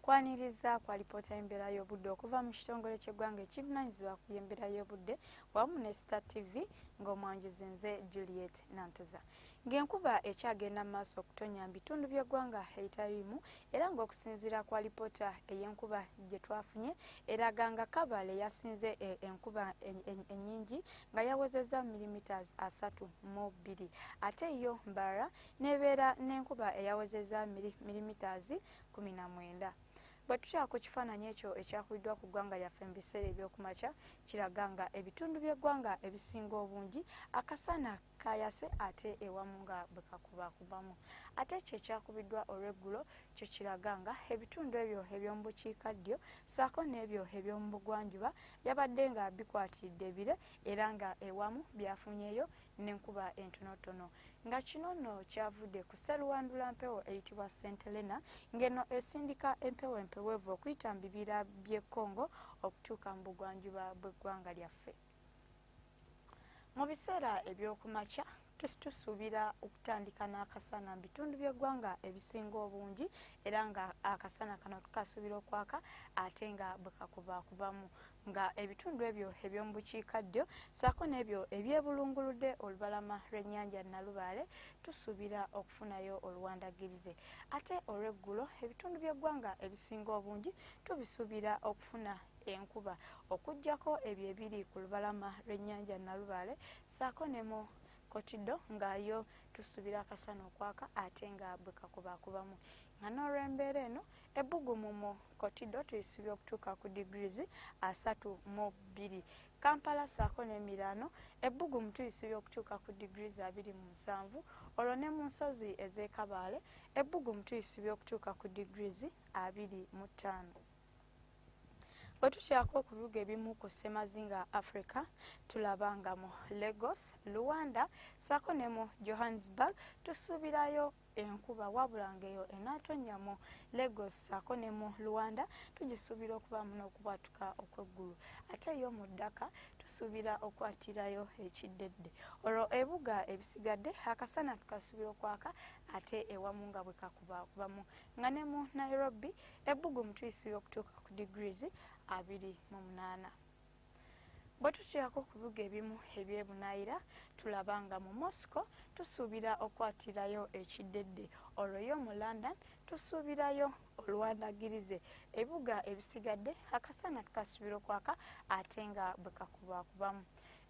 Kwaniriza ku alipoota y'embeera y'obudde okuva mu kitongole ky'eggwanga ekivunaanyizibwa ku by'embeera y'obudde wamu ne Star TV, ng'omwanjuzi nze Juliet Nanteza. Ng'enkuba ekyagenda mu maaso okutonya mu bitundu by'eggwanga ebitaliimu, era ng'okusinziira ku alipoota ey'enkuba gye twafunye eraga nga Kabale yasinze enkuba ennyingi nga yawezezza millimeters 32, ate yo Mbarara n'ebeera n'enkuba eyawezezza millimeters 19. Bwe tutya ku kifaananyi ekyo ekyakubiddwa ku ggwanga lyaffe mu biseera ebyokumakya, kiraga nga ebitundu by'eggwanga ebisinga obungi akasana kayase ate ewamu nga bwe kakubakubamu. Ate ekyo ekyakubiddwa olw'eggulo kyo kiraga nga ebitundu ebyo eby'omu bukiikaddyo ssaako n'ebyo eby'omu bugwanjuba byabadde nga bikwatiridde ebire, era nga ewamu byafunyeeyo n'enkuba entonotono, nga kino nno kyavudde ku sseruwandula mpewo eyitibwa St Helena, ng'eno esindika empewo empeweevu okuyita mu bibira by'e Congo okutuuka mu bugwanjuba bw'eggwanga lyaffe. Mu biseera ebyokumakya tusuubira okutandika n'akasana mu bitundu by'eggwanga ebisinga obungi, era nga akasana kano tukasuubira okwaka ate nga bwe kakubakubamu, nga ebitundu ebyo eby'omu bukiikaddyo ssaako n'ebyo ebyebulunguludde olubalama lw'ennyanja Nalubaale tusuubira okufunayo oluwandagirize. Ate olw'eggulo ebitundu by'eggwanga ebisinga obungi tubisuubira okufuna enkuba, okuggyako ebyo ebiri ku lubalama lw'ennyanja Nalubaale ssaako ne mu Kotido, nga yo tusuubira akasana okwaka ate nga bwe kakubakubamu. Nga n'olw'embeera eno, ebbugumu mu Kotido tuyisubira okutuuka ku degrees 32. Kampala ssaako n'emiraano ebbugumu tuyisubira okutuuka ku degrees 27, olwo ne mu nsozi ez'e Kabaale ebbugumu tuyisubira okutuuka ku degrees 25. Bwe tukyako ku bibuga ebimu ku ssemazinga Africa, tulaba nga mu Lagos, Luanda ssaako ne mu Johannesburg tusuubirayo enkuba, wabula ng'eyo enaatonnya mu Lagos ssaako ne mu Luanda tugisuubira okubaamu n'okubwatuka okw'eggulu, ate yo mu Dhaka tusuubira okwatirayo ekiddedde. Olwo ebibuga ebisigadde akasana tukasuubira okwaka ate ewamu nga bwe kakubakubamu, nga ne mu Nairobi ebbugumu tuyisuubira okutuuka ku degrees 28. Bwe tukyako ku bibuga ebimu ebyebunaayira, tulaba nga mu Moscow tusuubira okwatirayo ekiddedde, olwo yo mu London tusuubirayo oluwandagirize. Ebibuga ebisigadde akasana tukasuubira okwaka ate nga bwe kakubakubamu.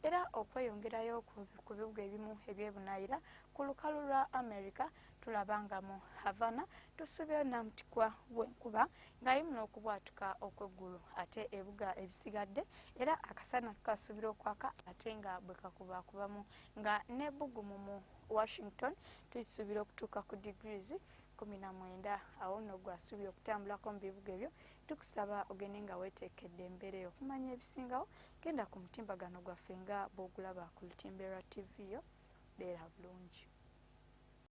Era okweyongerayo ku bibuga ebimu ebyebunaayira ku lukalu lwa America, tulaba nga mu Havana tusuubirayo namutikwa w'enkuba ng'alimu n'okubwatuka okw'eggulu, ate ebibuga ebisigadde era akasana tukasuubira okwaka ate nga bwe kakubakubamu, nga n'ebbugumu mu Washington tuyisuubira okutuuka ku degrees 19. Awo nno gwasuubira okutambulako mu bibuga ebyo, tukusaba ogende nga weeteekedde embeera eyo. Okumanya ebisingawo, genda ku mutimbagano gwaffe nga bw'ogulaba ku lutimbe lwa TV yo. Beera bulungi.